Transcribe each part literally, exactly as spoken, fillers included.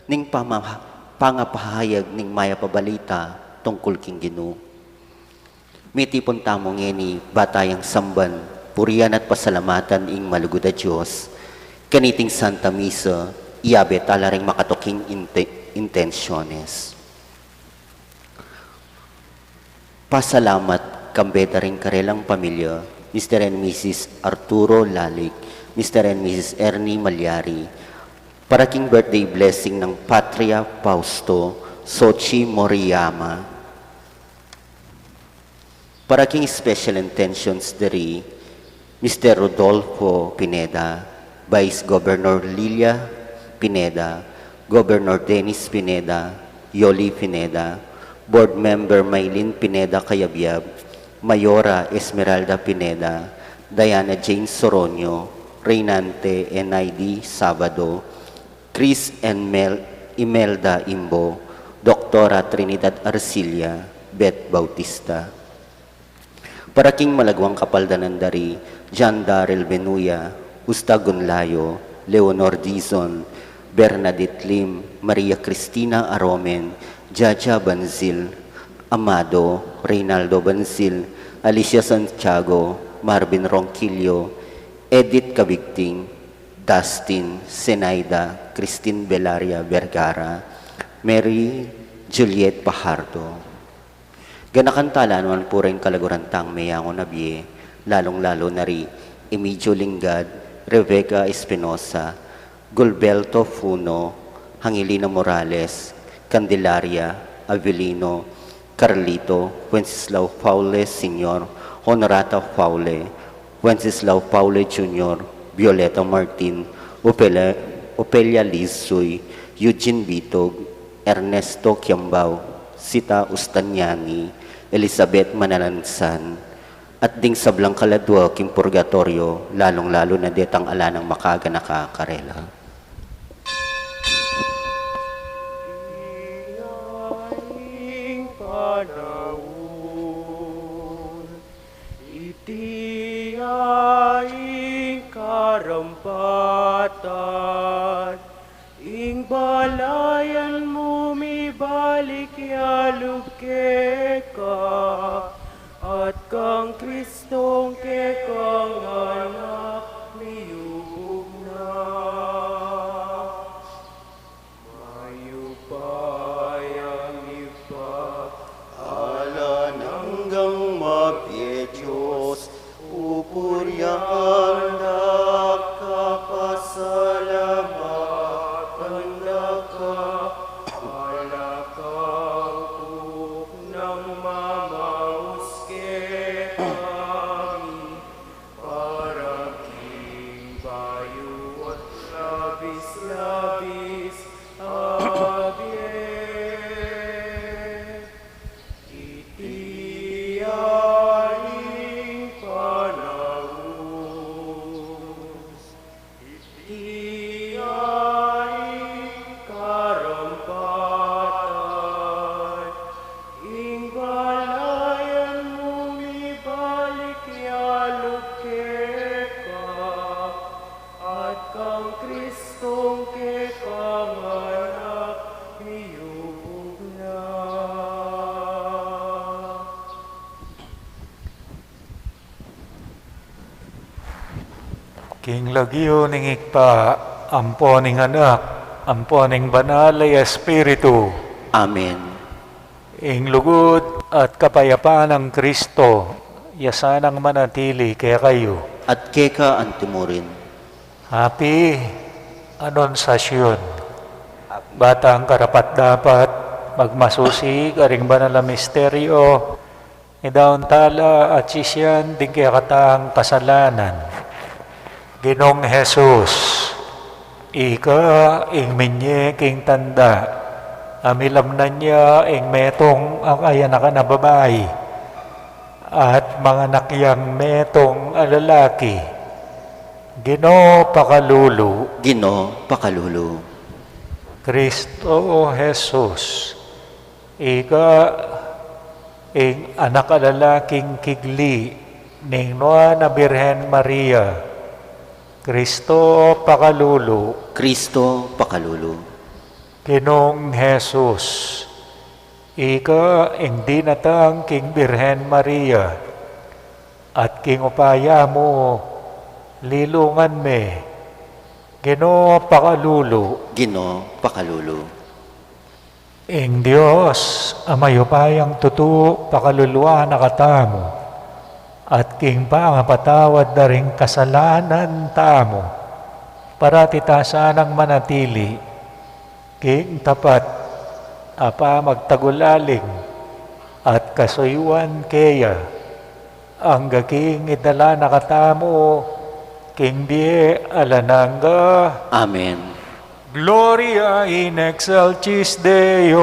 ning pama-, pangapahayag ning mayap a balita tungkul king Ginu. Mitipun tamu ngeni, ba tayang samban, purian at pasalamatan ing malugud a Dios. Kaniting Santa Misa, iyabe tala ring makatuking inte-, intensyones. Pasalamat kambe da ring karelang pamilya, Mister and Missus Arturo Lalic, Mister and Missus Ernie Malyari, para king birthday blessing nang Patria Fausto Sochi Moriyama. Para king special intentions diri, Mister Rodolfo Pineda, Vice Governor Lilia Pineda, Governor Dennis Pineda, Yoli Pineda, Board Member Maylin Pineda Cayabyab, Mayora Esmeralda Pineda, Diana Jane Soronio, Reynante N I D Sabado, Chris and Mel-, Imelda Imbo, Doktora Trinidad Arcilla, Beth Bautista. Para king malaguang kapaldanan dari, John Darrell Benuya, Usta Gunlayo, Leonor Dizon, Bernadette Lim, Maria Cristina Aromen, Jaja Banzil, Amado, Reynaldo Banzil, Alicia Santiago, Marvin Ronquillo, Edith Cabigting, Dustin, Zenaida, Christine Belaria Vergara, Mary Juliet Pajardo. Ganakan tala naman pu ring kalaguran tang meyangu na bie, lalung-lalu na ri Emigio Lingad, Rebecca Espinosa, Gulberto Funo, Angelina Morales, Candelaria Avelino, Carlito, Wenceslao Faule Senior, Honorata Faule, Wenceslao Faule Junior, Violeta Martin, Ophelia, Ophelia Liz Suy, Eugene Bitog, Ernesto Kiambao, Sita Ustaniani, Elizabeth Manalansan, at ding sablang kaladua king purgatoryo, lalung-lalu na detang ala nang makaganaka karela. Ing panaun, iti ing karampatan, ing balayan mu mibalik ya lub keka, at kang Kristong kekang anak miyubug na. Mayupayang Ibpa, alang anggang mabie Dios, pupurian da ka, pasalamatan da ka, ala kang tuknang mamaus kekami, para king bayu at labis-labis a bie. Iti ing panaun, iti ing karampatan, ing balayan mu mibalik ya lub keka, at kang Kristong kekang anak miyubug na. King lagyu ning Ibpa, ampo ning Anak, ampo ning Banal a Espiritu. Amen. Ing lugud at kapayapan nang Kristo, ya sanang manatili kekayu. At keka antimurin. Happy Annunciation. Batang karapat-dapat, magmasusi karing banal a misteryo, idaun tala at sisian ding kekatang kasalanan. Ginung Jesus, ika ing minye king tanda, a milamnan ya ing metung a kayanakan a babai, at manganak yang metung a lalaki. Ginu, pakalulu. Ginu, pakalulu. Kristo Jesus, ika ing anak a lalaking kigli ning Nuan a Birhen Maria. Kristo, pakalulu. Kristo, pakalulu. Ginung Jesus, ika ing dinatang king Birhen Maria, at king upaya mu, lilungan me. Ginu, pakalulu. Ginu, pakalulu. Ing Dios a mayupayang tutu, pakaluluan na katamu, at king pangapatawad da ring kasalanan tamu, parati ta sanang manatili king tapat a pamagtagulaling at kasuyuan keya, angga king idala na katamu king bie alang angga. Amen. Gloria in excelsis Deo.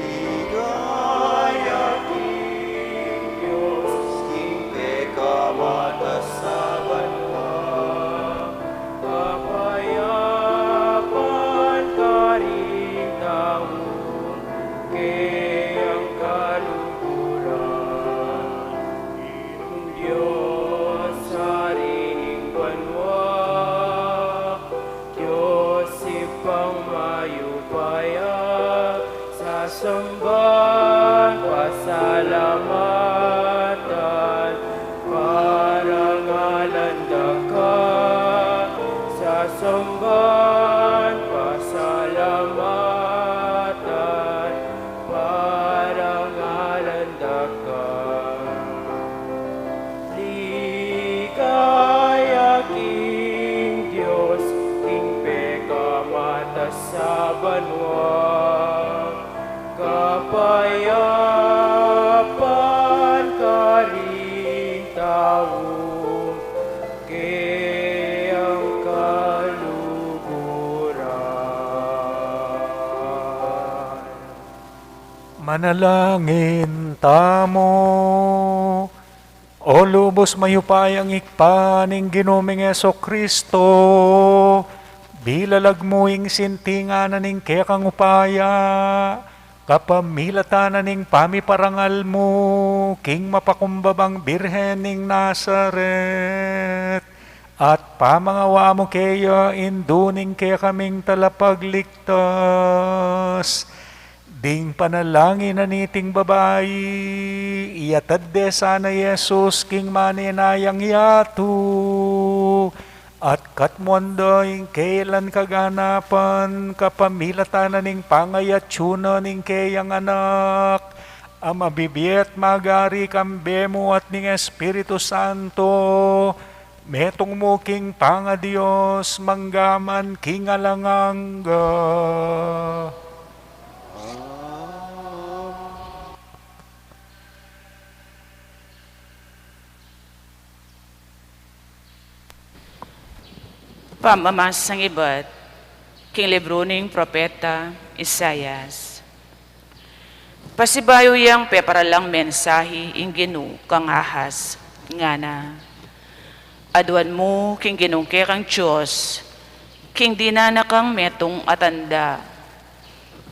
Ligaya king Dios, king pekamatas a banua, kapayapan karing tau, keng kaluguran. Ing Dios, Ari ning banua, Dios Ibpang mayupaya, sasamban, pasalamatan, parangalan da ka, sasamban, pasalamatan, parangalan da ka. Ligaya king Dios, king pekamatas a banua, kapayapan karing tau, keng kaluguran. Manalangin tamu. O lubus mayupayang Ibpa ning Ginu ming Jesucristo, bilalag mu ing sintingan na ning kekang upaya, kapamilatan na ning pamiparangal mu king mapakumbabang Birhen ning Nazaret, at pamangawa mu keya indu ning kekaming talapagligtas. Ding panalangin na niting babai, iyatad de sana Jesus king manenayang yatu, at katmuan da ing kailan kaganapan, kapamilatan na ning pangayatsu na ning keyang Anak, a mabibie at magari kambe mu at ning Espiritu Santo, metung mu king pangaDios, mangga man king alang angga. Pamamasang ibat king libru ning propeta Isaias. Pasibayu yang peparalang mensahi ing Ginu kang Ahaz, ngana: Aduan mu king Ginung kekang Dios, king dinan na kang metung a tanda,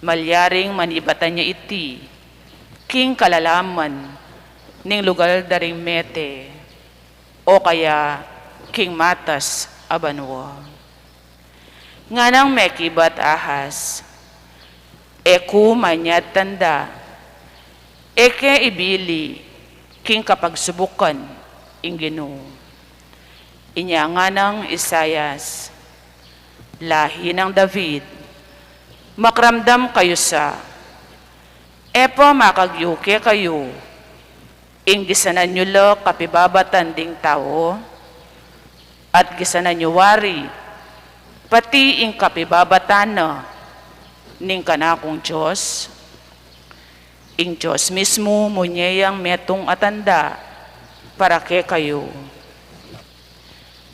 malyaring manibatan ya iti king kalalaman ning lugal da ring mete, o kaya king matas a banua. Nganang mekibat Ahaz, e ku manyad tanda, e ke ibili king kapagsubukan ing Ginu. Inya nganang Isaias, lahi nang David, makiramdam kayu sa, e pa makagyu kekayu ing gisanan yu la kapibabatan ding tau, at gisanan yu wari pati ing kapibabatan na ning kanakung Dios? Ing Dios mismu munye yang metung a tanda para kekayu.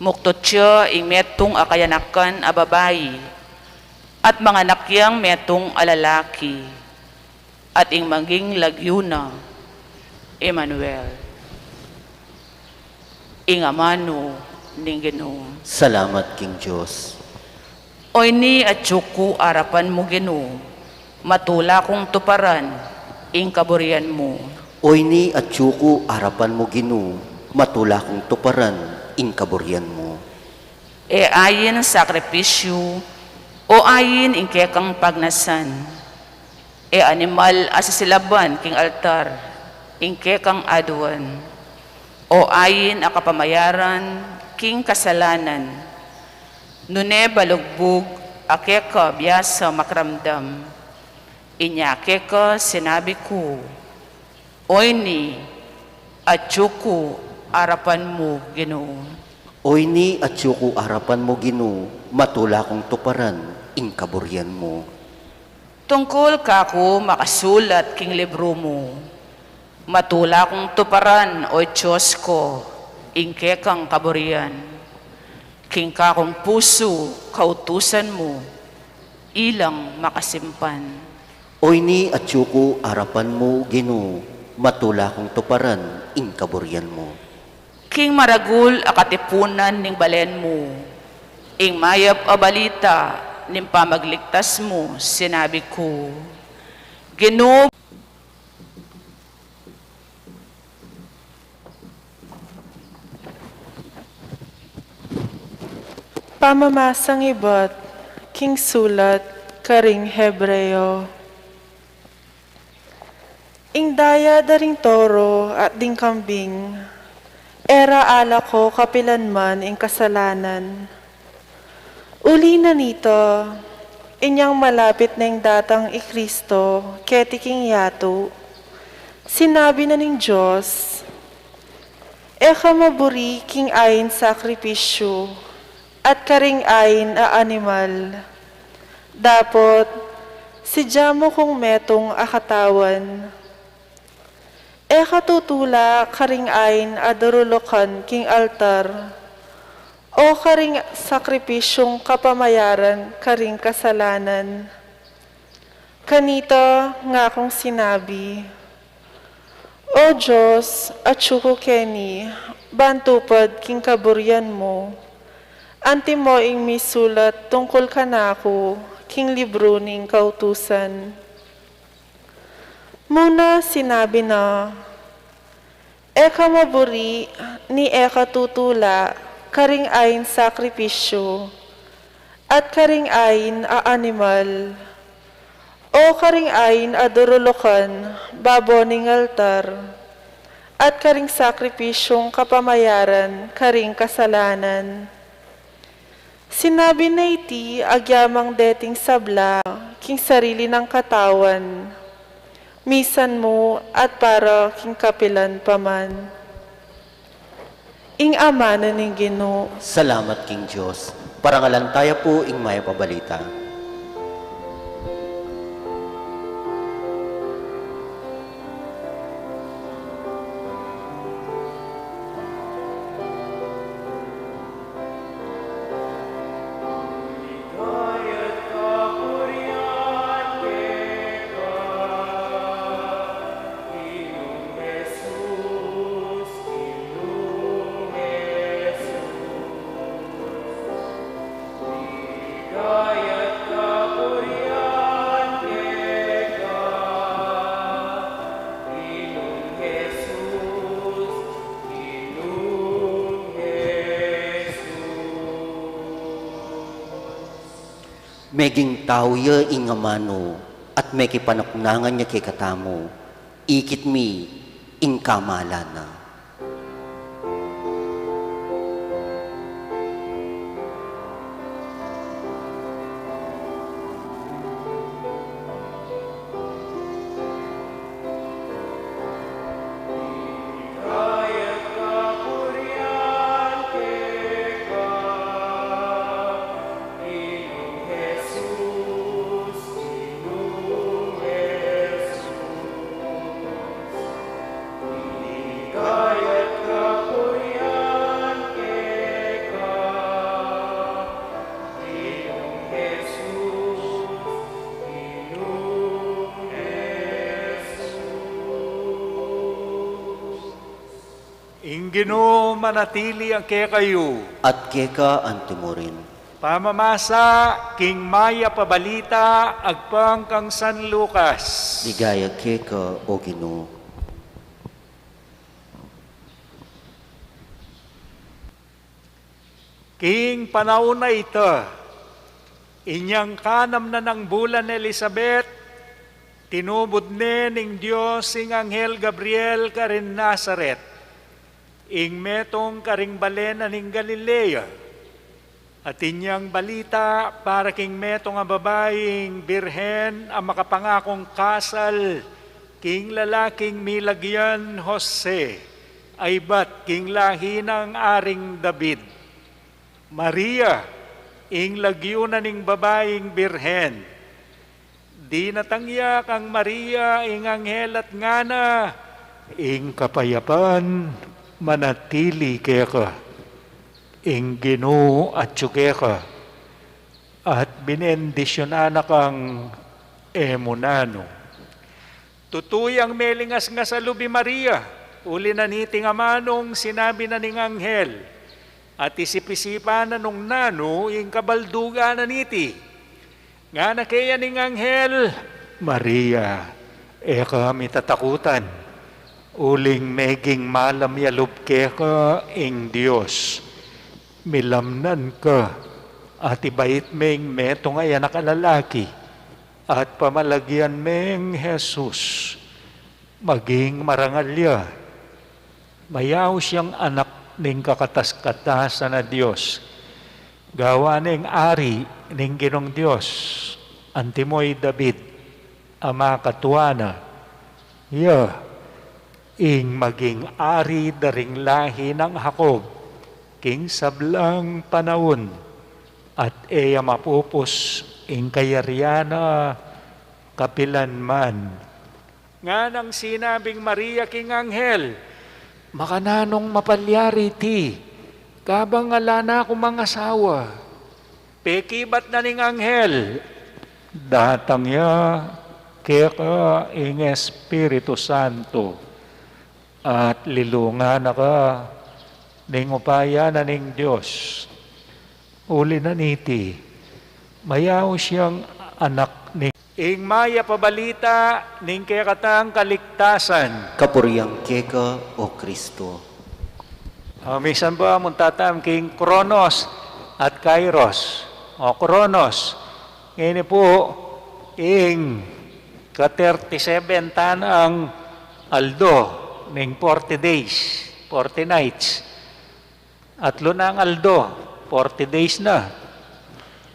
Muktot ya ing metung a kayanakan a babai, at manganak yang metung a lalaki, at ing maging lagyu na Emmanuel, ing amanu ning Ginu. Salamat king Dios. Oyni atyu ku arapan mu, Ginu, matula kung tuparan ing kaburian mu. O ini atyu ku arapan mu, Ginu, matula kung tuparan ing kaburian mu. E ain sakripisyu, o ain ing kekang pagnasan. E animal a sisilaban king altar ing kekang aduan. O ain a kapamayaran king kasalanan. Nune balugbug a keka biasa makiramdam. Inya keka sinabi ku, o ini atyu ku arapan mu, Ginu. O ini atyu ku arapan mu, Ginu, matula kung tuparan ing kaburian mu. Tungkul kaku makasulat king libru mu. Matula kung tuparan, o Dios ku, ing kekang kaburian. King kakung pusu kautusan mu, ilang makasimpan. O ini atyu ku arapan mu, Ginu, matula kung tuparan ing kaburian mu. King maragul a katipunan ning balen mu, ing mayap a balita ning pamagligtas mu, sinabi ku, Ginu. Pamamasang ibat king sulat karing Hebreo. Ing daya da ring toro at ding kambing, e ra alako kapilan man ing kasalanan. Uli na nita, inyang malapit neng datang i Kristo keti king yatu, sinabi na ning Dios, e ka maburi king ain sakripisyu at karing ain a animal. Dapot, sidya mu kung metung a katawan. E ka tutula karing ain a durulukan king altar, o karing sakripisyung kapamayaran karing kasalanan. Kanita ngakung sinabi, O Dios, atyu ku keni, ban tupad king kaburian mu, antimo ing misulat tungkul kanaku king libru ning kautusan. Muna sinabi na, e ka maburi ni e ka tutula karing ain sakripisyu, at karing ain a animal, o karing ain a durulukan babo ning altar, at karing sakripisyung kapamayaran karing kasalanan. Sinabi na iti agyamang deting sabla king sarili nang katawan, misan mu at para king kapilan pa man. Ing amanu ning Ginu. Salamat king Dios. Parangalan taya pu ing mayap a balita. Meging tau ya ing amanu, at mekipanaknangan ya kekatamu, ikit mi ing kamalan na. Ing Ginu manatili ya kekayu. At keka antimurin. Pamamasa king mayap a balita agpang kang San Lucas. Ligaya keka, o Ginu. King panaun a ita, inyang kanam na nang bulan Elisabet, tinubud ne ning Dios ing anghel Gabriel karin Nazaret, ing metung karing bale na ning Galilea. At inyang balita para king metung a babaing birhen a makapangakung kasal king lalaking milagyan Jose, a ibat king lahi nang Aring David. Maria ing lagyu na ning babaing birhen. Dinatang ya kang Maria ing anghel at ngana, "Ing kapayapan manatili keka, ing Ginu atyu keka, at binendisyunan na kang e mu nanu." Tutu yang melingasngas a lub i Maria, uli na niting amanung sinabi na ning anghel, at isip-isipan na nung nanu ing kabaldugan na niti. Ngana keya ning anghel, "Maria, e ka mitatakutan, uling meging malam ya lub keka ing Dios. Milamnan ka, at ibait me ing metung a anak a lalaki, at pamalagyan meng Jesus. Maging marangal ya. Mayaus yang anak ning kakatas-katasan a Dios. Gawan neng ari ning Ginung Dios, antimo i David, a makatua na. Ya ing maging ari da ring lahi nang Jacob king sablang panaun, at e ya mapupus ing kayarian na kapilanman." Nganang sinabing Maria king anghel, "Makananung mapalyari iti, kabang ala na ku mangasawa?" Pekibat na ning anghel, "Datang ya keka ing Espiritu Santo, at lilungan na ka ning upaya na ning Dios. Uli na niti, mayaus yang anak ning..." Ing mayap a balita ning kekatang kaligtasan. Kapurian keka, O Kristo. O, misan ba, munta tamu king Kronos at Kairos. O, Kronos, ngeni pu, ing ka thirty-seven tanang aldo ning forty days, forty nights. Atlu nang aldo, forty days na.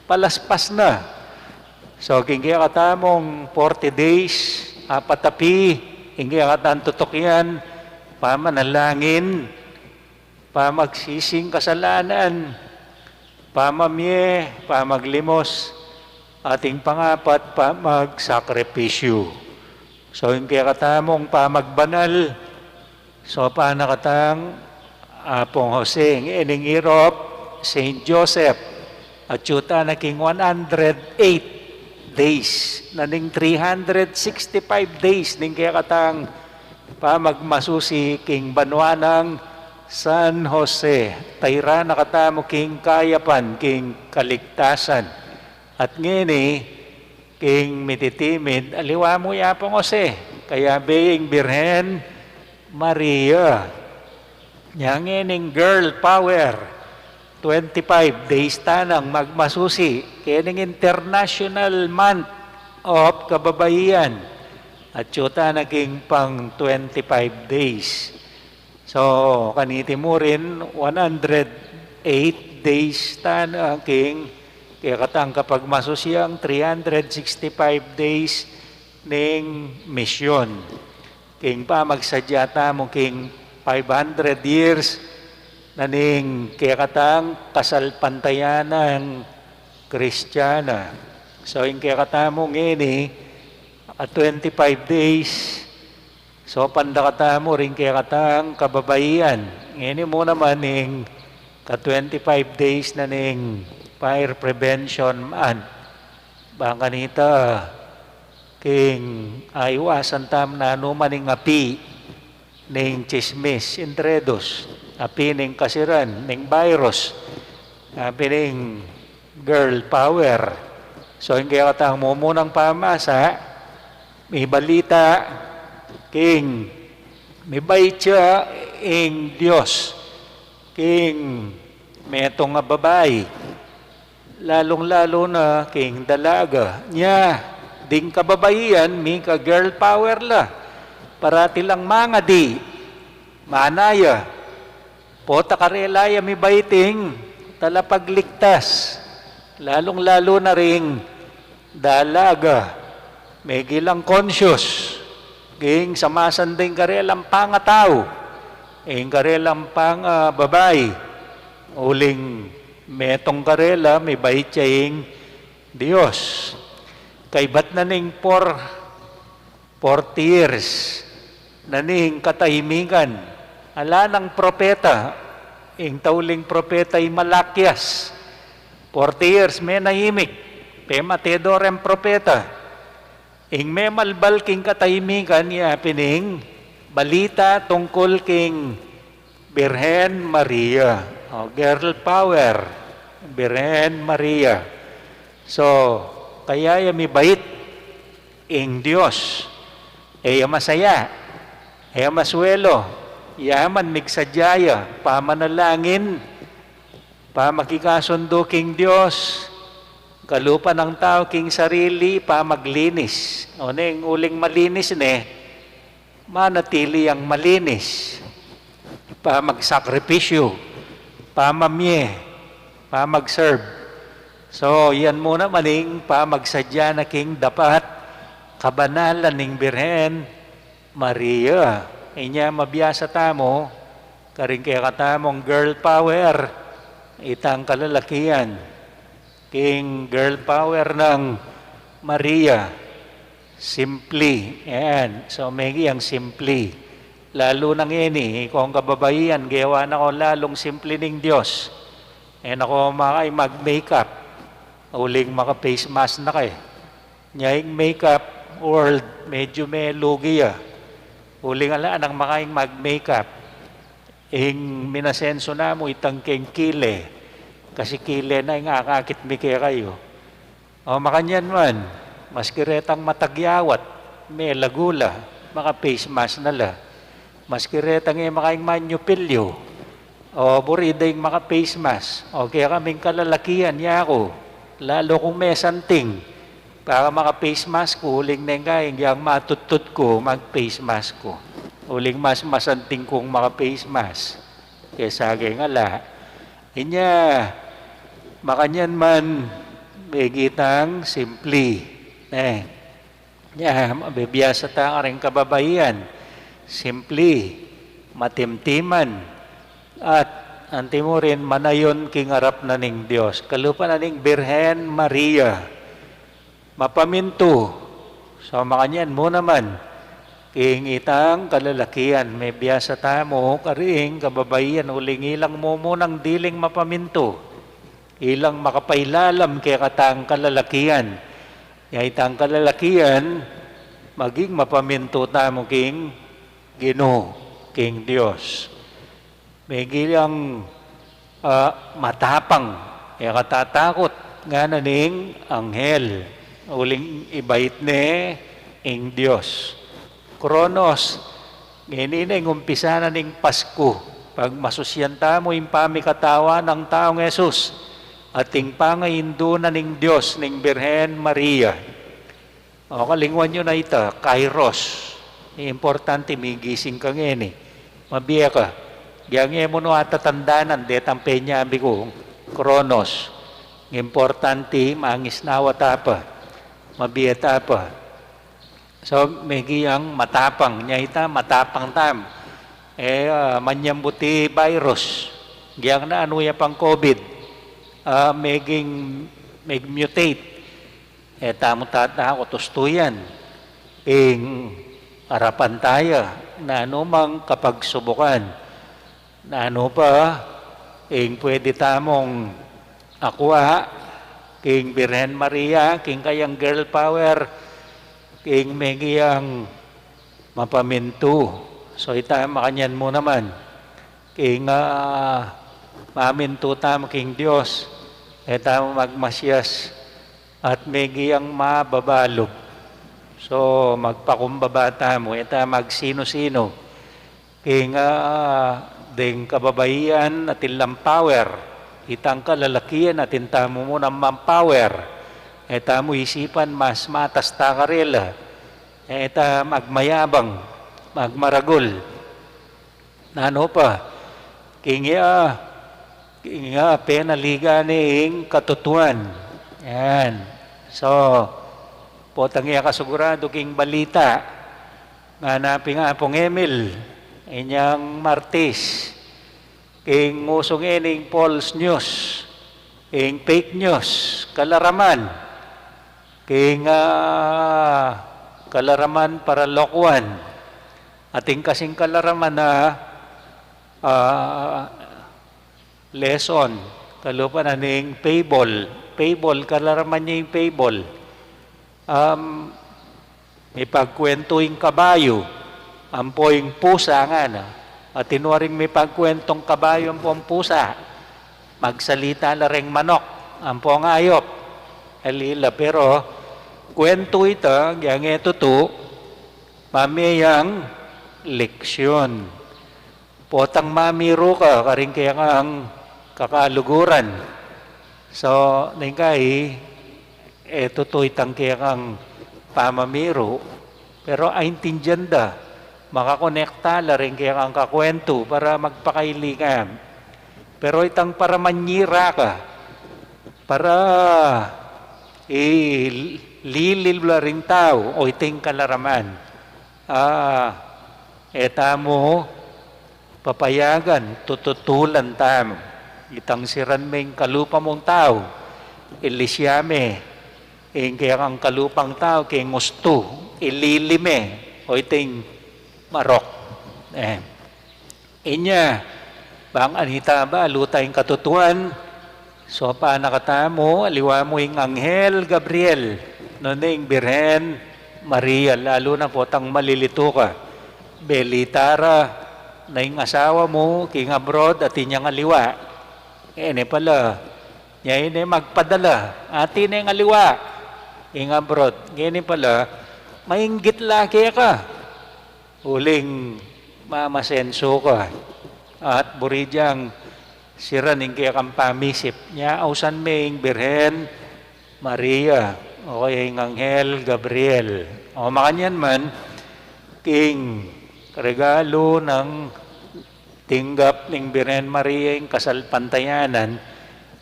Palaspas na. So, king kekatamung forty days, apat a P, king kekatang tutukian, pamanalangin, pamagsising kasalanan, pamamie, pamaglimos, at ing pangapat, pamagsakripisyu. So, ing kekatamung pamagbanal, so, panakatang Apung Jose, ngening Europe, Saint Joseph, atyu tana king one hundred eight days, na ning three hundred sixty-five days ning kekatang pamagmasusi king banua nang San Jose. Tayra na katamu king kayapan, king kaligtasan. At ngeni, king mititimid, aliwa mu ya Apung Jose, kayabe ing Birhen Maria. Nya ngening girl power, twenty-five days tanang magmasusi, kening International Month of Kababaihan. Atyu tana king pang twenty-five days. So, kaniti murin, one hundred eight days tana king kekatang kapagmasusian, three hundred sixty-five days ning misyon. King pamagsadya tamu king five hundred years na ning kekatang kasalpantayanan Kristiana. So, ing kekatamu ngeni, a twenty-five days, so, pandakatamu ring kekatang kababaihan. Ngeni mu naman ing ka twenty-five days na ning Fire Prevention Month. Bang kanita, king aiwasan tamu nanu man ing api ning tsismis, intredos, api ning kasiran, ning virus, api ning girl power. So, ing kekatang mumunang pamasa, mibalita king mibait ya ing Dios king metung a babai, lalung-lalu na king dalaga. Nya, ding kababaian, mika girl power la. Parati lang mangadi, manaya. Pota karela ya mibait ing talapagligtas, lalung-lalu na ring dalaga. Megi lang conscious king samasanding karelang pangatau, ing karelang pang, ah, babai. Uling metung karela, mibait ya ing Dios. Kaybat na ning por-, forty years na ning katahimikan. Ala nang propeta, ing tauling propeta i Malakias. Forty years menahimik, pemate do reng propeta. Ing memalbal king katahimikan, ya pin ing balita tungkul king Birhen Maria. O, girl power, Birhen Maria. So, kaya ya mibait ing Dios. E ya masaya, e ya maswelo, ya man migsadya ya, pamanalangin, pamakikasundu king Dios, kalupa nang tau king sarili, pamaglinis. O, neng uling malinis ne, manatili yang malinis. Pamagsakripisyu, pamamie, pamagserve. So, yan mu naman ing pamagsadya na king dapat kabanalan ning Birhen Maria. Inya mabiasa tamu karing kekatamung girl power, itang kalalakian. King girl power nang Maria, simpli. Yan. So, megi yang simpli. Lalu na ngeni, kung kababaian, gewa na ko lalung simpli ning Dios. E na ko makaing mag-makeup. Uling maka-face mask na ka e. Nya ing makeup world, medyo melugi ya. Uling ala nang makaing mag-makeup. Ing minasenso na mu itang keng kile. Kasi kile na ing akakit mi kekayu. O, makanyan man, maski retang matagyawat, melagu la, maka-face mask na la. Maski retang e makaing manyupilyo, o, buri da ing maka-face mask. O, kekaming kalalakian, yaku, lalu kung mesanting, para maka-face mask ku, uling neng kaing, yang matutut ku, mag-face mask ku. Uling mas masanting kung maka-face mask kesa keng ala. Inya, makanyan man, megi tang simpli. E, nya, mabibiasa ta karing kababaian, simpli, matimtiman, at anti mu rin manayun king arap na ning Dios. Kalupa na ning Birhen Maria. Mapamintu. So, makanyan mu naman, king itang kalalakian, mebiasa tamu karing kababaian, uling ilang mumunang diling mapamintu, ilang makapailalam kekatang kalalakian. Ya itang kalalakian, maging mapamintu tamu king Ginu, king Dios. Megi yang, ah, matapang, e katatakut, ngana ning anghel, uling ibait ne ing Dios. Kronos, ngeni ne ing umpisa na ning Pasku, pagmasusyan tamu ing pamikatawan nang taung Jesus, at ing pangaindu na ning Dios ning Birhen Maria. O, kalingwan yu na ita, kairos. Importante, migising ka ngeni. Mabie ka. Giyang e mu no atatandanan, detang penyabi ku, kronos. Importante, mangisnawa ta pa. Mabie ta pa. So, megi yang matapang. Nya ita, matapang tam. E, ah, manyambut i virus. Giyang na anu ya pang COVID. Ah, meging, meg-mutate. E tamu tatakut, ustu yan. Ing arapan taya, nanu mang kapagsubukan. Nanu pa, ing pwede tamung akua, king Birhen Maria, king kayang girl power, king megi yang mapamintu. So, ita makanyan mu naman. King, ah, mamintu tamu king Dios, e tamu magmasias at megi yang mababalub. So, magpakumbaba tamu, e tamu magsinu-sinu. King, ah, deng kababaian atin lang power, Itang kalalakian, atin tamu mu nang manpower. E tamu isipan mas matas ta karela. E ta magmayabang, magmaragul. Nanu pa, king ya, king ya, penaligan ning katutuan. Yan. So, potang ya kasiguradu king balita. Ngana pin i Apung Emil, inyang Martis, king usu ngening false news, king fake news, kalaraman, king, ah, kalaraman para lokuan. Atin kasing kalaraman na, ah, lesson, kalupa na ning fable. Fable, kalaraman ya ing fable. Um, mipagkuwentu ing kabayu ampo ing pusa, ngana. Atin waring mipagkuwentung kabayu ampo ing pusa. Magsalita la ring manok ampo ing ayop. Alila, pero kuwentu ita, agyang e tutu, mamie yang leksyon. Potang mamiru ka karing kekang kakaluguran. So, nung kai, e tutu itang kekang pamamiru, pero aintindian da, makakonekta la ring kekang kakuwentu para magpakailingan. Pero itang para manyira ka, para ililib la ring tau, o iting kalaraman. Ah, e tamu papayagan, tututulan tamu. Itang siran me ing kalupa mung tau, ilisya me ing kekang kalupang tau king ustu, ililib me, o iting marok. E. Inya, bang anita balu ta ing katutuan, so pa na katamu, aliwa mu ing Anghel Gabriel, nune ing Birhen Maria, lalu na potang malilitu ka. Belita ra na ing asawa mu, king abroad, atin yang aliwa. Ngeni pala, nya ini magpadala, atin ing aliwa, king abroad. Ngeni pala, mainggit la keka. Uling mamasenso ka. At buri dyang siran ing kekang pamisip. Nya, ausan me ing Birhen Maria, o kaya ing Anghel Gabriel. O makanyan man, king regalo nang tinggap ning Birhen Maria ing kasalpantayanan,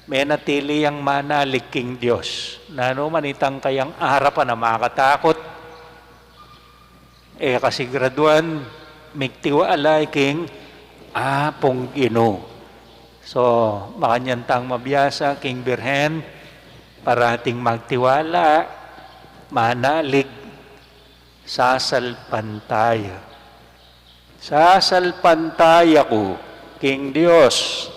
menatili yang manalig king Dios. Nanu man itang kayang arapan a makatakut, e kasiguraduan, migtiwala king Apung Ginu. So, makanyan tang mabiasa king Birhen, parating magtiwala, manalig, sasalpantaya. Sasalpantaya ku king Dios.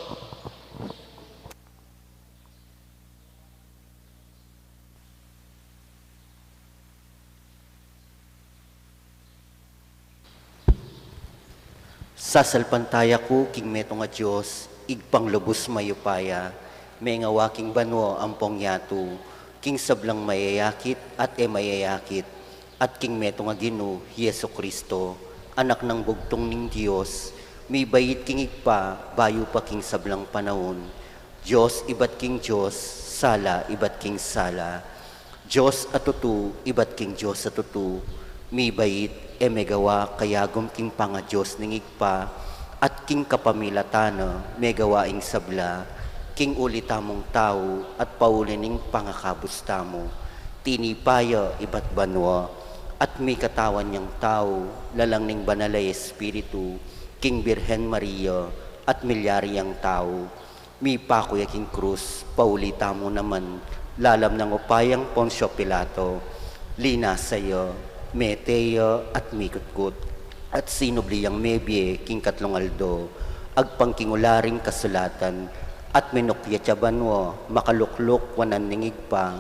Sasalpantaya ku king metung a Dios, Ibpang lubus mayupaya, mengawa king banua ampong yatu, king sablang mayayakit at e mayayakit, at king metung a Ginu, Jesu Kristo, Anak nang bugtung ning Dios, mibait king Ibpa, bayu pa king sablang panaun, Dios ibat king Dios, sala ibat king sala. Dios a tutu ibat king Dios a tutu, mibait, e megawa kayagum king pangadios ning Ibpa, at king kapamilatan na megawa ing sabla, king uli tamung tau at pauli ning pangakabus tamu. Tinipa ya ibat banua, at mikatawan yang tau, lalang ning Banal a Espiritu, king Birhen Maria, at milyari yang tau. Mipaku ya king krus, pauli tamu naman, lalam nang upayang Poncio Pilato, linasa ya, mete ya, at mikutgut, at sinubli yang mebie king katlung aldo, agpang king ula ring kasulatan, at minukyat ya banua, makalukluk wanan ning Ibpa,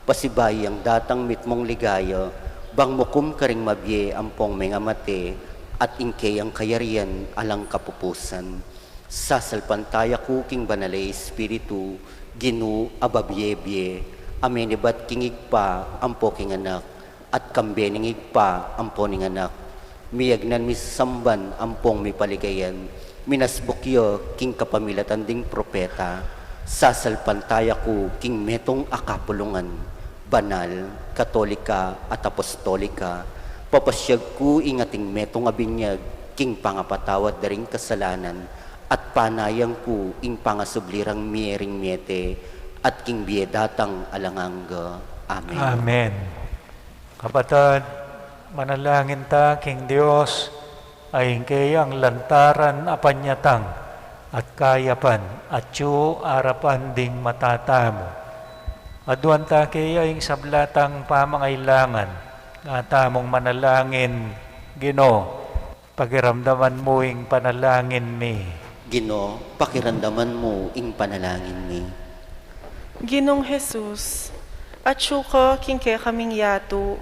pasibayu yang datang mitmung ligaya, bang mukum karing mabie ampong mengamate, at ing keyang kayarian alang kapupusan. Sasalpantaya ku king Banal a Espiritu, Ginu a babie-bie, a menibat king Ibpa ampo king Anak, at kambe ning Ibpa ampo ning Anak. Miyagnan, misasamban ampong mipaligayan, minasbuk ya king kapamilatan ding propeta, Sasalpantaya ku king metung a kapulungan, banal, katolika, at apostolika, papasyag ku ing ating metung a binyag king pangapatawad da ring kasalanan, at panayang ku ing pangasubli rang mie ring mie te, at king bie datang alang angga. Amen. Amen. Kapatad, manalangin ta king Dios, a ing keyang lantaran a panyatang at kayapan atyu arapan ding mata tamu. Aduan ta keya ing sabla tang pamangailangan, nga tamung manalangin, Ginu, pakiramdaman mu ing panalangin mi. Ginu, pakiramdaman mu ing panalangin mi. Ginung Jesus, atyu ka king kekaming yatu.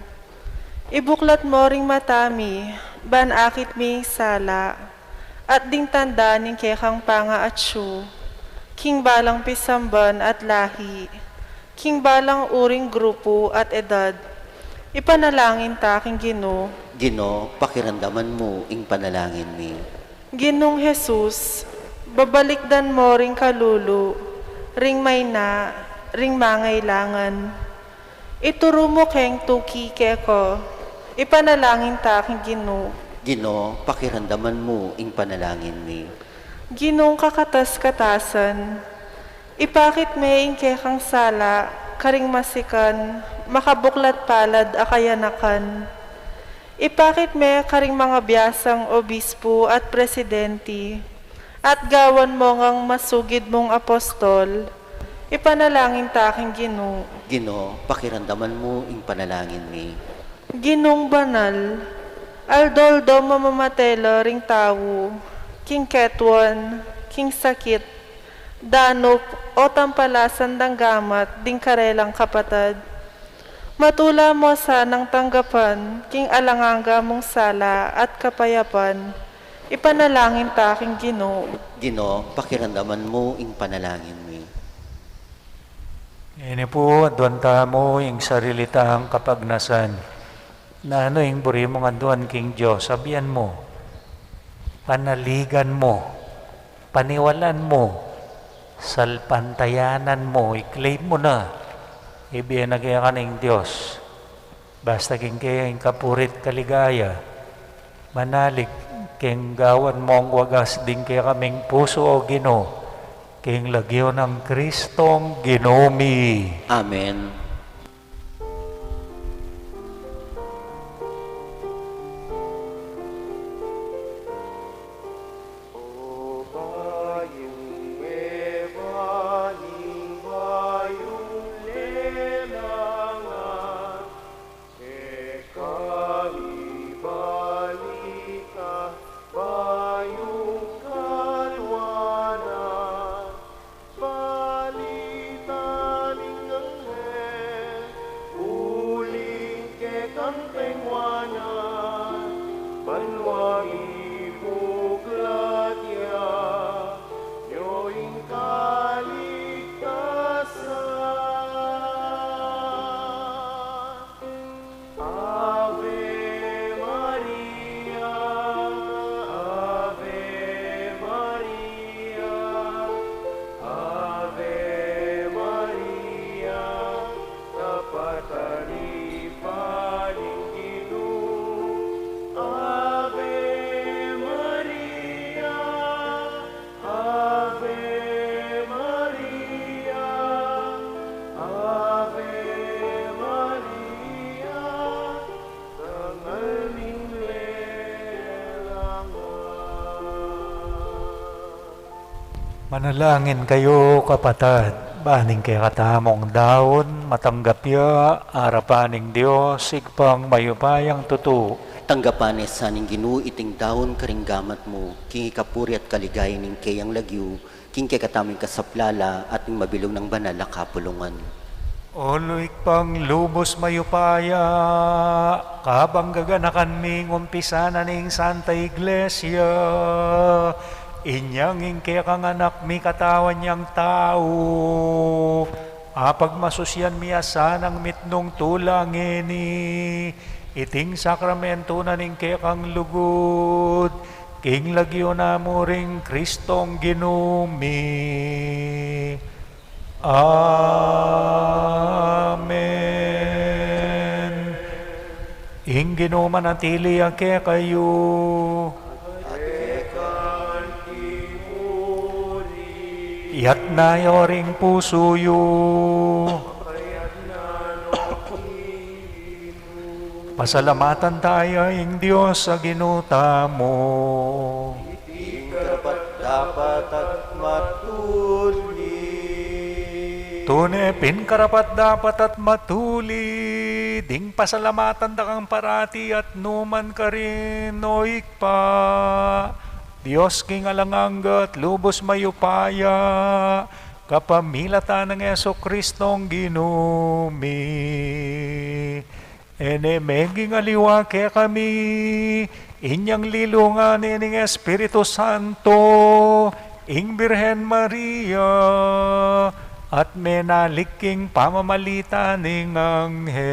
Ibuklat mu ring mata mi, ban akit mi ing sala, at ding tanda ning kekang pangaatyu, king balang pisamban at lahi, king balang uring grupu at edad. Ipanalangin ta king Ginu. Ginu, pakiramdaman mu ing panalangin mi. Ginung Jesus, babalikdan mu ring kalulu, ring maina, ring mangailangan. Ituru mu keng tuki keka. Ipanalangin ta king Ginu. Ginu, pakiramdaman mu ing panalangin mi. Ginung kakatas-katasan, ipakit me ing kekang sala karing masikan, makabuklat palad a kayanakan. Ipakit me karing mangabiasang obispu at presidenti, at gawan mu ngang masugid mung apostol. Ipanalangin ta king Ginu. Ginu, pakiramdaman mu ing panalangin mi. Ginung banal, aldo-aldo mamamatela ring tau, king ketuan, king sakit, danup, o tampalasan dang gamat ding karelang kapatad. Matula mu sanang tanggapan king alang angga mung sala at kapayapan. Ipanalangin ta king Ginu. Ginu, pakiramdaman mu ing panalangin mi. Ini pu, aduan tamu ing sarili tang kapagnasan. Nanu ing buri mung aduan king Dios, abian mu, panaligan mu, paniwalan mu, salpantayanan mu, i-claim mu na. Ibie na keka ning Dios. Basta king keyang kapuri't kaligaya, manalig keng gawan mung wagas ding kekaming pusu, o Ginu, king lagyu nang Kristong Ginu mi. Amen. O bayung Eva ning bayung lelangan, kekami balita, bayung kaluanan, balita ning anghel, uling kekang pengwanan, banua mibuklat ya, nyo ing kaligtasan. Ave Maria, Ave Maria, Ave Maria, kapatan ning Ginu. Ave Maria, Ave Maria, Ave Maria, dangal ning lelangan. Manalangin kayu, kapatad, ban ing kekatamung daun matanggap ya arapan ning Dios, Ibpang mayupayang tutu. Tanggapan na sa ning Ginu iting daun karing gamat mu, king ikapuri at kaligayan ning keyang lagyu, king kekatamung kasaplalan at ning mabilug nang banal a kapulungan. O Ibpang lubus mayupaya, kabang gaganakan mi ing umpisa na ning Santa Iglesia, inyang ing kekang Anak mi katawan yang tau, apagmasusian mi ya sanang mitmung tula ngeni, iting sakramento na ning kekang lugud, king lagyu na mu ring Kristong Ginu mi. Amen. Ing Ginu manatili ya kekayu. Iyatas yu ring pusu yu. Pasalamatan taya ing Dios a Ginu tamu. Iti karapat-dapat at matuli. Tune pin karapat-dapat at matuli, ding pasalamatan da kang parati at nukarin man, O Ibpa, Dios king alang angga at lubus mayupaya, kapamilatan nang Jesucristong Ginu mi. E ne meging aliwa kekami inyang lilungan ne ning Espiritu Santo ing Birhen Maria, at menalik king pamamalit ning anghel.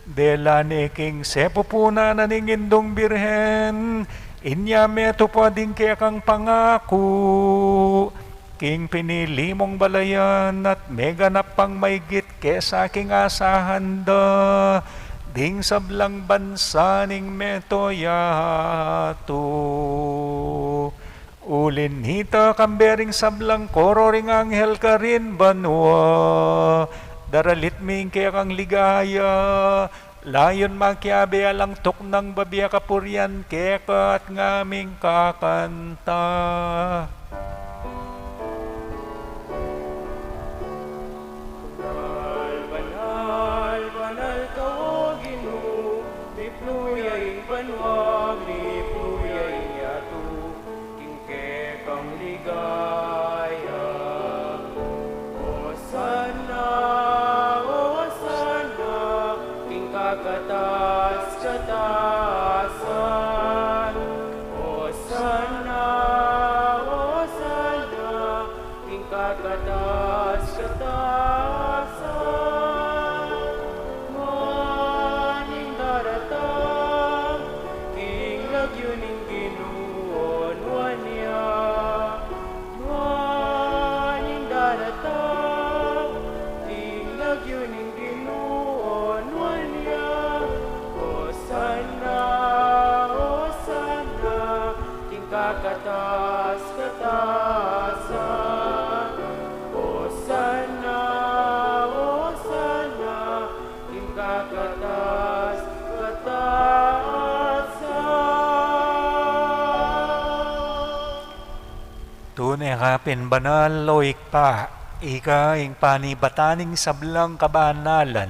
Dela ne king sepupunan na ning Indung Birhen, inya metupad ing kekang pangaku king pinili mung balayan at meganap pang maigit kesa king asahan da ding sablang bansa ning meto yatu. Uli na nita, kambe ring sablang koro ring anghel karin banua, daralit mi ing kekang ligaya, layun makiabe alang tuknang babie kapurian keka at ngaming kakanta. Banal, banal, banal ka, O Ginu, mipnu ya ing banua, mipnu ya ing yatu king kekang ligaya. Hosanna, Hosanna king kakatas-katasan. Hosanna, Hosanna king kakatas-katasan. Nuan ing daratang king lagyu ning Ginu, o nuan ya. Nuan ing daratang king lagyu ning Ginu, o nuan ya. Hosanna, Hosanna king kakatas-katasan. Hosanna, Hosanna king kakatas-katasan. Tune ka pin banal, O Ibpa, ika ing panibatan ning sablang kabanalan.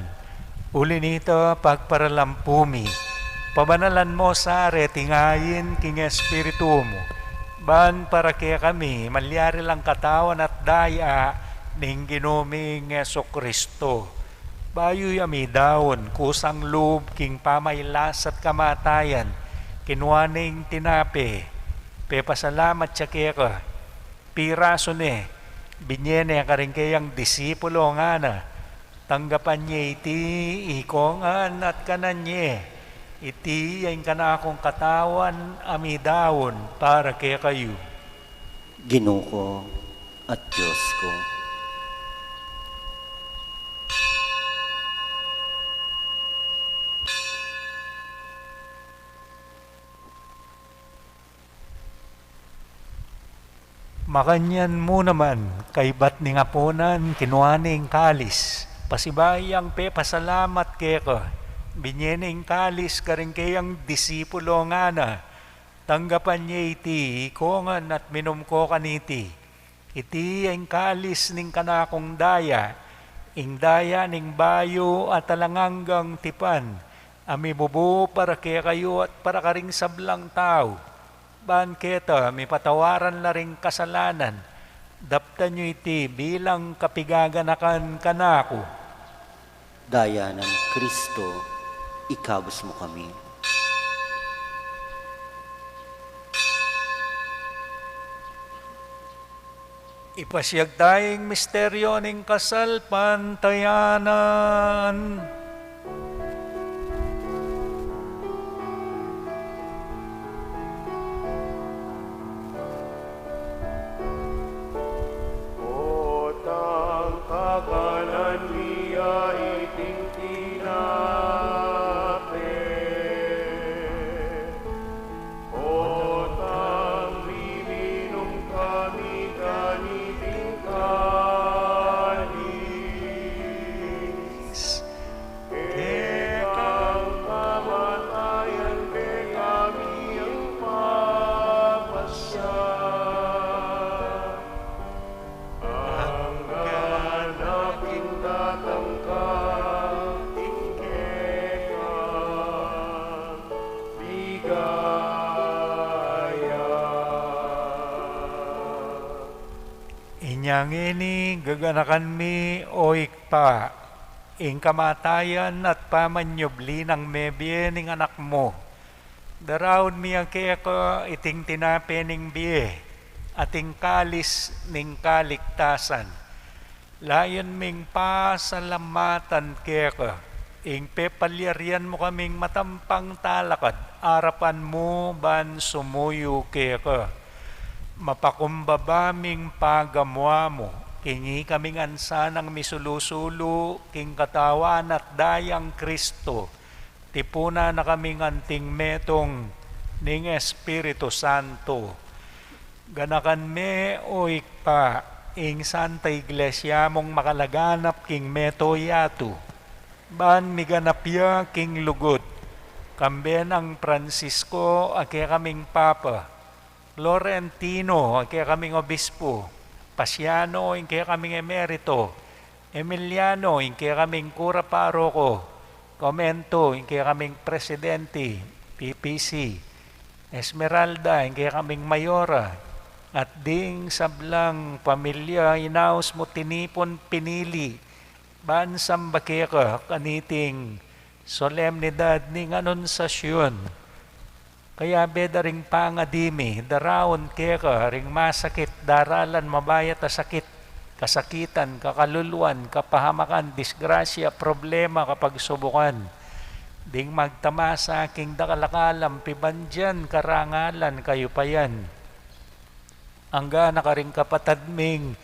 Uli na nita, pagparalampu mi, pabanalan mu sa reti ngan king Espiritu mu, ban para kekami malyari lang katawan at daya ning Ginu ming Jesucristo. Bayu ya midaun kusang lub king pamailas at kamatayan, kinua ne ing tinape, pepasalamat ya keka, pirasu ne, binie ne karing keyang disipulo, ngana: Tanggapan ye iti ikongan at kanan ye. Iti ya ing kanakung katawan a midaun para kekayu. Ginu ku at Dios ku. Makanyan mu naman, kaybat ning apunan, kinua ne ing kalis, pasibayu yang pepasalamat keka, binie ne ing kalis karing keyang disipulo, ngana: Tanggapan ye iti ikongan at minum ko kaniti. Iti ya ing kalis ning kanakung daya, ing daya ning bayu at alang anggang tipan, a mibubu para kekayu at para karing sablang tau, ban keta mipatawaran la ring kasalanan. Daptan yu iti bilang kapigaganakan kanaku. Daya nang Kristo, ikabus mu kami. Ipasiag taya ing misteryo ning kasalpantayanan. Ngeni gaganakan mi, o Ibpa, ing kamatayan at pamanyubli nang mebie ning Anak mu. Daraun mi keka iting tinape ning bie at ing kalis ning kaligtasan. Layun ming pasalamatan keka ing pepalyarian mu kaming matampang talakad arapan mu ban sumuyu keka. Mapakumbaba ming pagamuan mu king ikami ngan sanang misulu-sulu king Katawan at Dayang Kristo. Tipunan na kaming anting metung ning Espiritu Santo. Ganakan me, o Ibpa, ing Santa Iglesia mung makalaganap king meto yatu, ban miganap ya king lugud, kambe nang Francisco a kekaming Papa, Florentino a kekaming Obispo, Pasiano ing kekaming Emerito, Emiliano ing kekaming Kura Paroko, Comento ing kekaming Presidente, P P C, Esmeralda ing kekaming Mayora, at ding sablang pamilya inaus mu tinipun pinili ban samba keka kaniting solemnidad ning Anunciacion. Kayabe da ring pangadi mi, daraun keka ring masakit, daralan mabayat a sakit, kasakitan, kakaluluan, kapahamakan, disgrasya, problema, kapagsubukan. Ding magtamasa king dakal a kalam, pibandian, karangalan, kayupayan. Angga na karing kapatad ming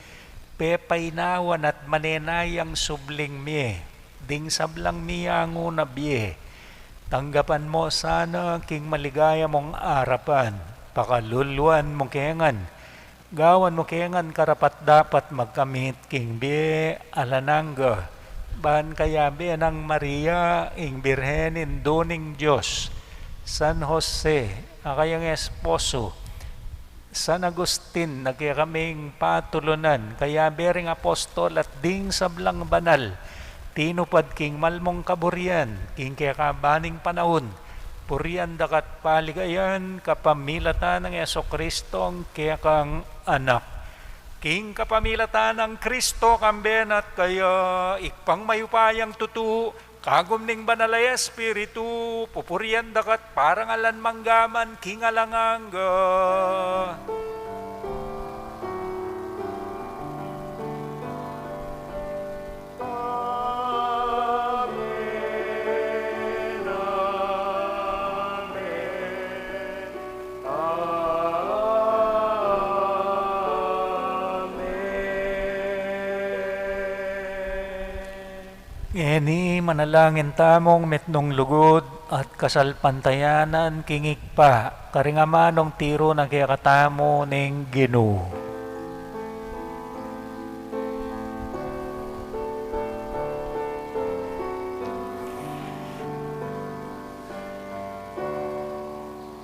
pepainawan at manenayang subling mie, ding sablang miangu na bie. Tanggapan mu sana king maligaya mung arapan, pakaluluan mu ke ngan, gawan mu ke ngan karapat-dapat magkamit king bie alang angga, ban kayabe nang Maria ing Birhen Indu ning Dios, San Jose a kayang esposo, San Agustin a kekaming patulunan, kayabe ring apostol at ding sablang banal tinupad king mal mung kaburian king kekabaning panaun, purian da ka at paligayan kapamilatan nang Jesucristong kekang Anak. King kapamilatan nang Kristo, kambe na at kaya, Ibpang mayupayang tutu, kagum ning Banal a Espiritu, pupurian da ka at parangalan manggaman king alang angga. Amen, amen, amen. Ngeni manalangin tamung mitmung lugud at kasalpantayanan king Ibpa, karing amanung tiru na kekatamu ning Ginu.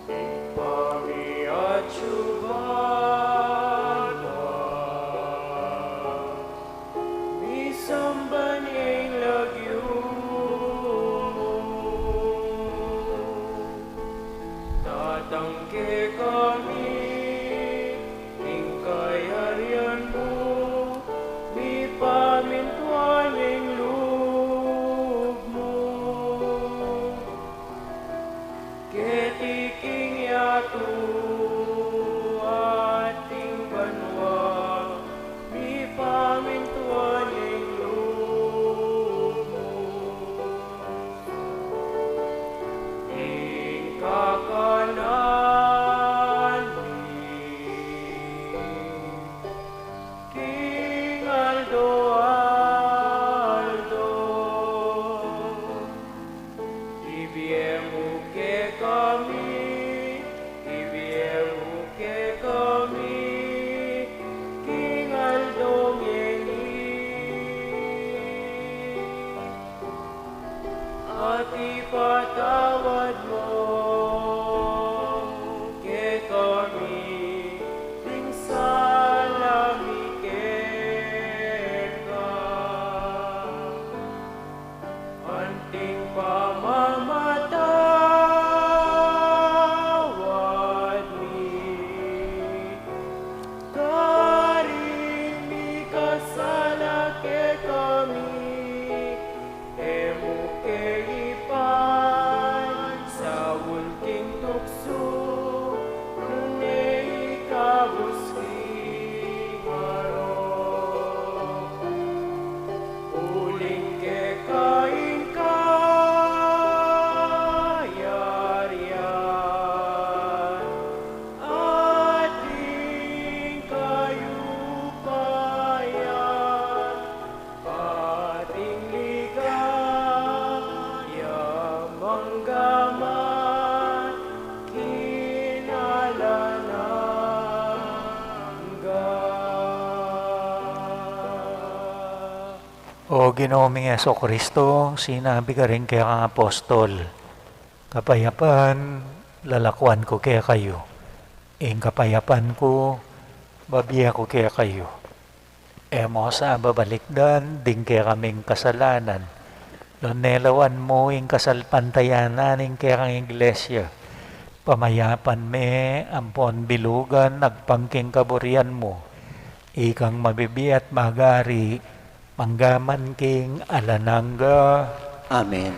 Ibpa mi, atsu ka banua, misamban ya ing lagyu mu, datang kekami ing kayarian mu, mipamintuan ya ing lub mu keti king yatu at king banua, mipamintuan ya ing lub mu. Ing kakanan mi king aldo-aldo, ibie mu kekami, ibie O Ginu ming Jesucristo, sinabi ka rin kekang apostol, "Kapayapan lalakuan ku kekayu, ing kapayapan ku babie ku kekayu." E mu sa babalikdan ding kekaming kasalanan, nune lawan mu ing kasalpantayanan ning kekang Iglesia. Pamayapan me ampon bilugan agpang king kaburian mu. Ikang mabibie at magari, mangga man king alang angga. Amen.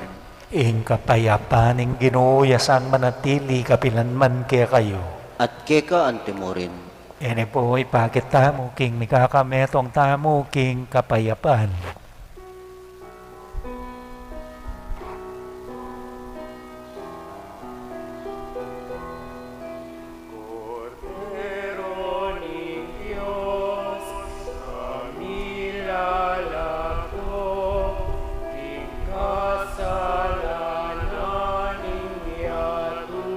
Ing kapayapan ning Ginu ya sang manatili kapilan man kekayu. At keka anti mu rin. Ini pu ipakit tamu king mikakametung tamu king kapayapan. Kordero ning Dios, a milalako king kasalanan ning yatu,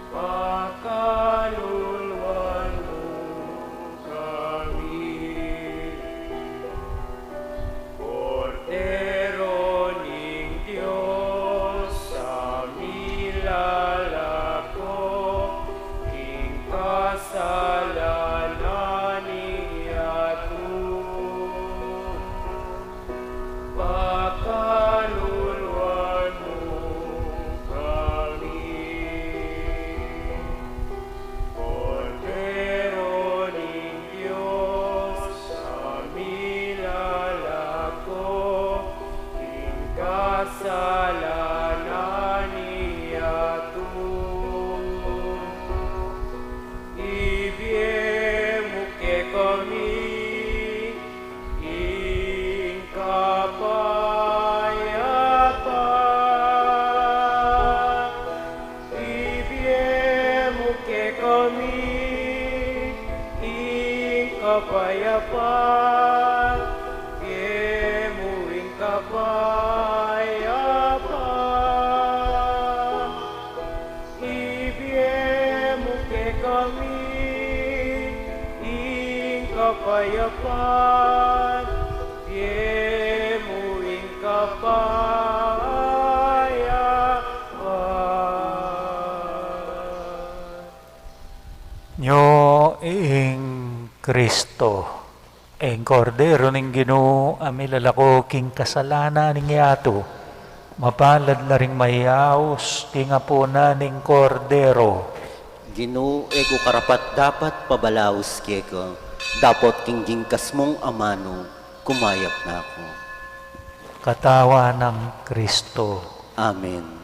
pakaluluan mu kami. Kordero ning Dios, a milalako king kasalanan ning yatu, pakaluluan mu kami. Kordero ning Dios, a milalako king kasalanan ning yatu, ibie mu kekami ing kapayapan. Ibie mu kekami ing kapayapan, ibie mu ing kapayapan. Ibie mu kekami ing kapayapan, ibie mu ing kapayapan. Nyo ing Kristo, ing Kordero ning Ginu, a milalako king kasalanan ning yatu. Mapalad la ring mayaus king apunan ning Kordero. Ginu, e ku karapat-dapat pabalaus keka, dapot king jingkas mung amanu, kumayap na ku. Katawan nang Kristo. Amen.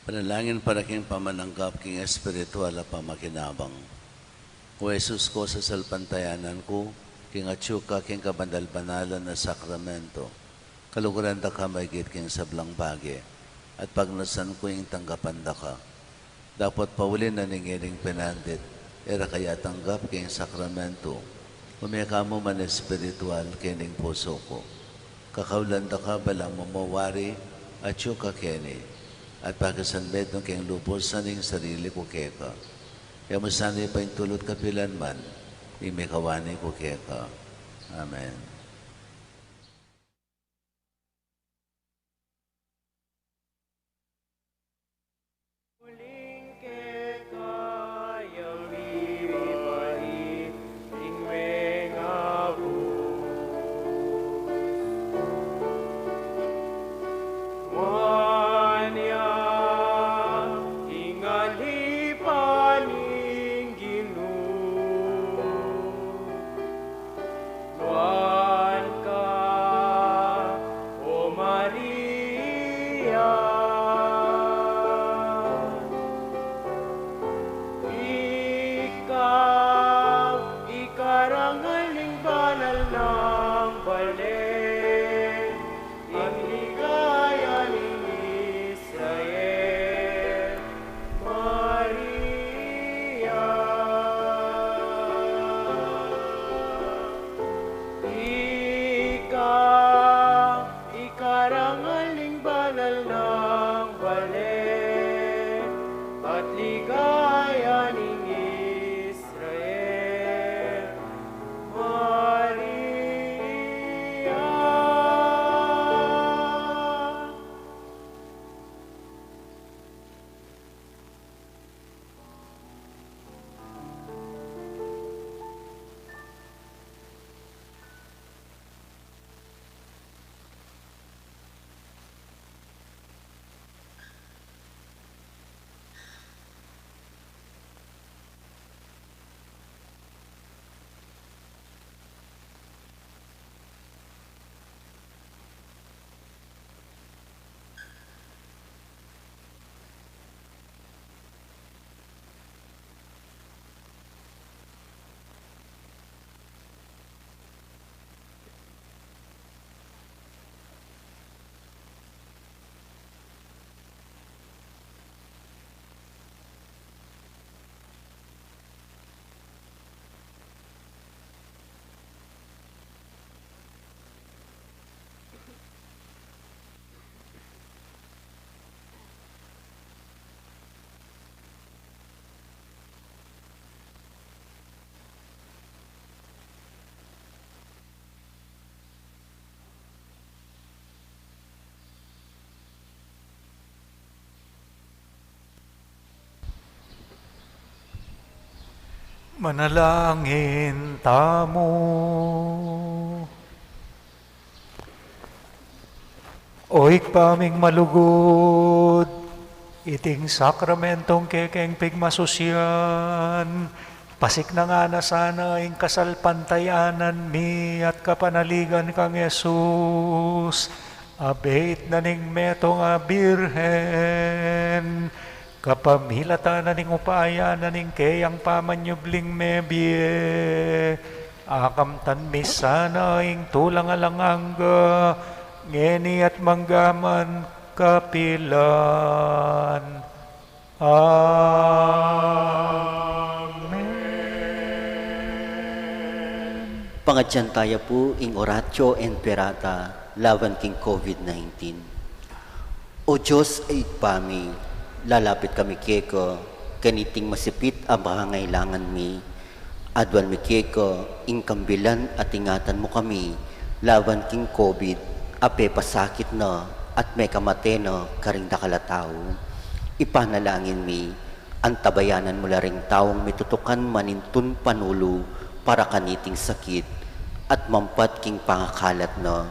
Panalangin para king pamananggap king espiritual a pamakinabang. O Jesus ku, sasalpantayanan ku king atyu ka king kabanal-banalan a sakramento. Kaluguran da ka maigit king sablang bage, at pagnasan ku ing tanggapan da ka. Dapot pauli na ning ining penandit, e ra ka atanggap king sakramento, ume ka mu man espiritual kening pusu ku. Kakaulan da ka balamu mo wari atyu ka keni, at pakisanmetung keng lubusan ing sarili ku keka. E mu sana paintulut kapilan man ing mikawani ku keka. Amen. Uling keka ya mibait ing mengabus. Nuan ya ing alipan ning Ginu. Nuan Ligaya ning Israel, Maria. Manalangin tamu. O Ibpa ming malugud, iting sakramentong kekeng pigmasusyan, pasiknangan na sana ing kasalpantayanan mi at kapanaligan kang Jesus, abeit na ning metung a Birhen, kapamilatan na ning upaya na ning keyang pamanyubling mebie, akamtan mi sana ing tulang alang angga, ngeni at manggaman kapilan. Amen. Pangadyan taya pu ing Oratio Imperata lawan king COVID nineteen. O Dios a Ibpa mi, lalapit kami keka kaniting masipit a pangangailangan mi. Aduan mi keka ing kambilan at ingatan mu kami lawan king COVID a pepasakit na at mekamate na karing dakal a tau. Ipanalangin mi, antabayanan mu la ring taung mitutukan manintun panulu para kaniting sakit at mampat king pangakalat na.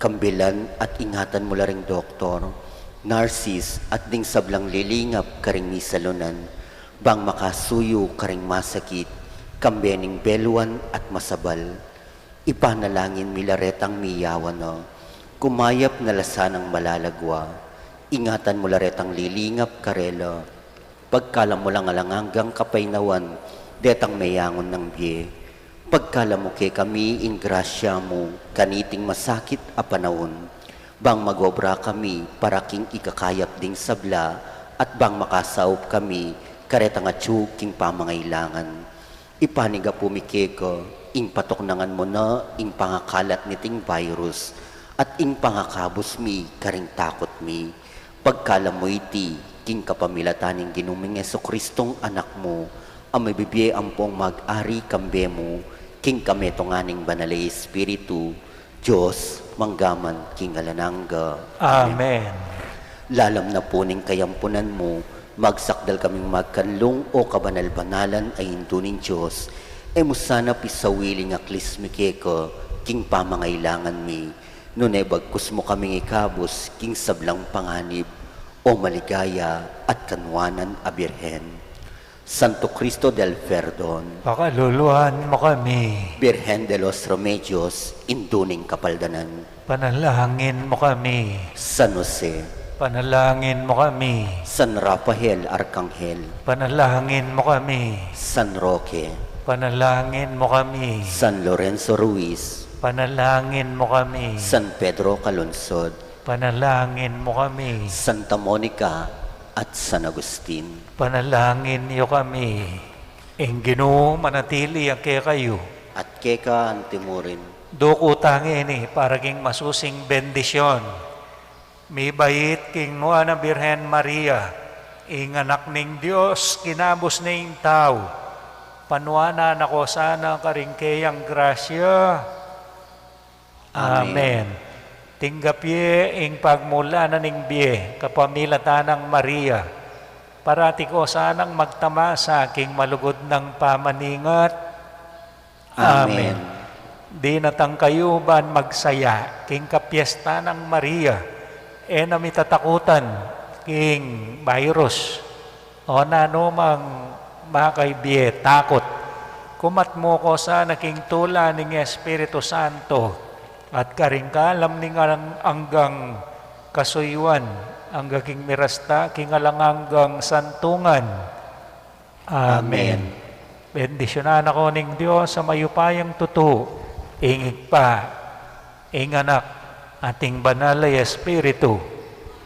Kambilan at ingatan mu la ring doktor, narsis at ding sablang lilingap karing misalunan, bang makasuyu karing masakit, kambe ning beluan at masabal. Ipanalangin mi la retang miyawan na, kumayap na la sanang malagwa. Ingatan mu la retang lilingap karela. Pagkalam mu lang alang anggang kapaynawan detang meyangun nang bie. Pagkalam mu kekami ing grasya mu kaniting masakit a panaun, bang magobra kami para king ikakayap ding sabla, at bang makasaup kami karetang atyu king pamangailangan. Ipanigapu mi keka ing patuknangan mu na ing pangakalat niting virus, at ing pangakabus mi karing takut mi. Pagkalam mu iti king kapamilatan ning Ginu ming Jesucristong Anak mu, a mibibie ampong mag-ari kambe mu king kametungan ning Banal a Espiritu, Dios, manggaman king alang angga. Amen. Lalam na pu ning kayampunan mu, magsakdal kaming magkanlung, o kabanal-banalan a Indu ning Dios. E mu sana pisawili ing aklis mi keka king pamangailangan mi, nune bagkus mu kaming ikabus king sablang panganib, o maligaya at kanwanan a Birhen. Santo Cristo del Perdon, pakaluluan mu kami. Birhen de los Remedios, Indu ning Kapaldanan, panalangin mu kami. San Jose, panalangin mu kami. San Rafael Arkanghel, panalangin mu kami. San Roque, panalangin mu kami. San Lorenzo Ruiz, panalangin mu kami. San Pedro Calungsod, panalangin mu kami. Santa Monica at San Agustin, panalangin yu kami. Ing Ginu manatili ya kekayu. At keka anti mu rin. Duku ta ngeni para king masusing bendisyon. Mibait king Nuan a Birhen Maria, Ing Anak ning Dios, kinabus na ing tau. Panuanan na ko sana karing keyang grasya. Amen. Amen. Tinggap ye ing pagmulan na ning bie, kapamilatan nang Maria. Parati ko sanang magtamasa king malugud nang pamaningat. Amen. Amen. Dinatang kayu ban magsaya king kapiesta nang Maria, e na mi tatakutan king virus o nanumang makaibie takut. Kumat mu ko sana king tula ning Espiritu Santo, at karing kalam ning alang anggang kasuyuan, angga king mirasta king alang anggang santungan. Amen. Amen. Bendisyunan na ko ning Dios a mayupayang tutu, ing Ibpa, ing Anak, at ing Banal a Espiritu.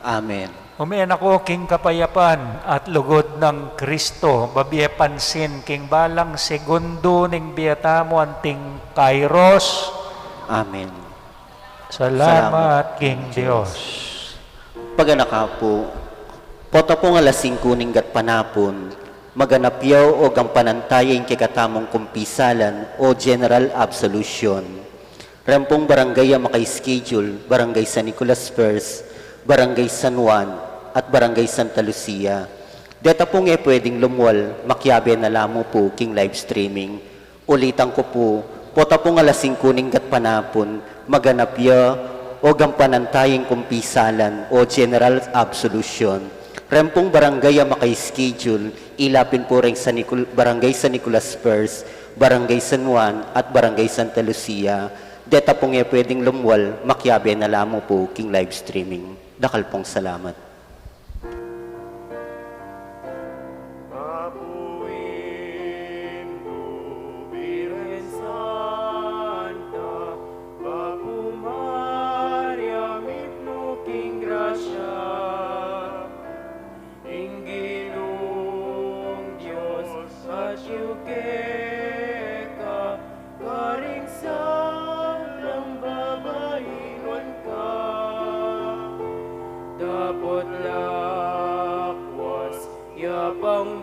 Amen. Ume na ko king kapayapan at lugud nang Kristo, babie pansin king balang segundo ning bie tamu anting Kairos. Amen. Salamat king Dios. Paganaka pu, pota pung alas singku ning gatpanapun, maganap ya o gampanan taya ing kekatamung kumpisalan o general absolution. Rempung barangay a maka-schedule, Barangay San Nicolas First, Barangay San Juan, at Barangay Santa Lucia. Deta pung e pwedeng lumwal, makiabe na la mu pu king live streaming. Ulitan ku pu, pota pung alas singku ning gatpanapun, maganap ya o gampanan taya ing kumpisalan o general absolution. Rempung barangay a maka-schedule, ila pin pu reng San Nicol-, Barangay San Nicolas First, Barangay San Juan, at Barangay Santa Lucia. Deta pung e pwedeng lumwal, makiabe na la mu pu king live streaming. Dakal pung salamat. Apu, Indu, Birhen Santa, Bapu Maria, mitmu king grasya, ing Ginung Dios atyu keka, karing sablang babai nuan ka, dapot lakwas ya pang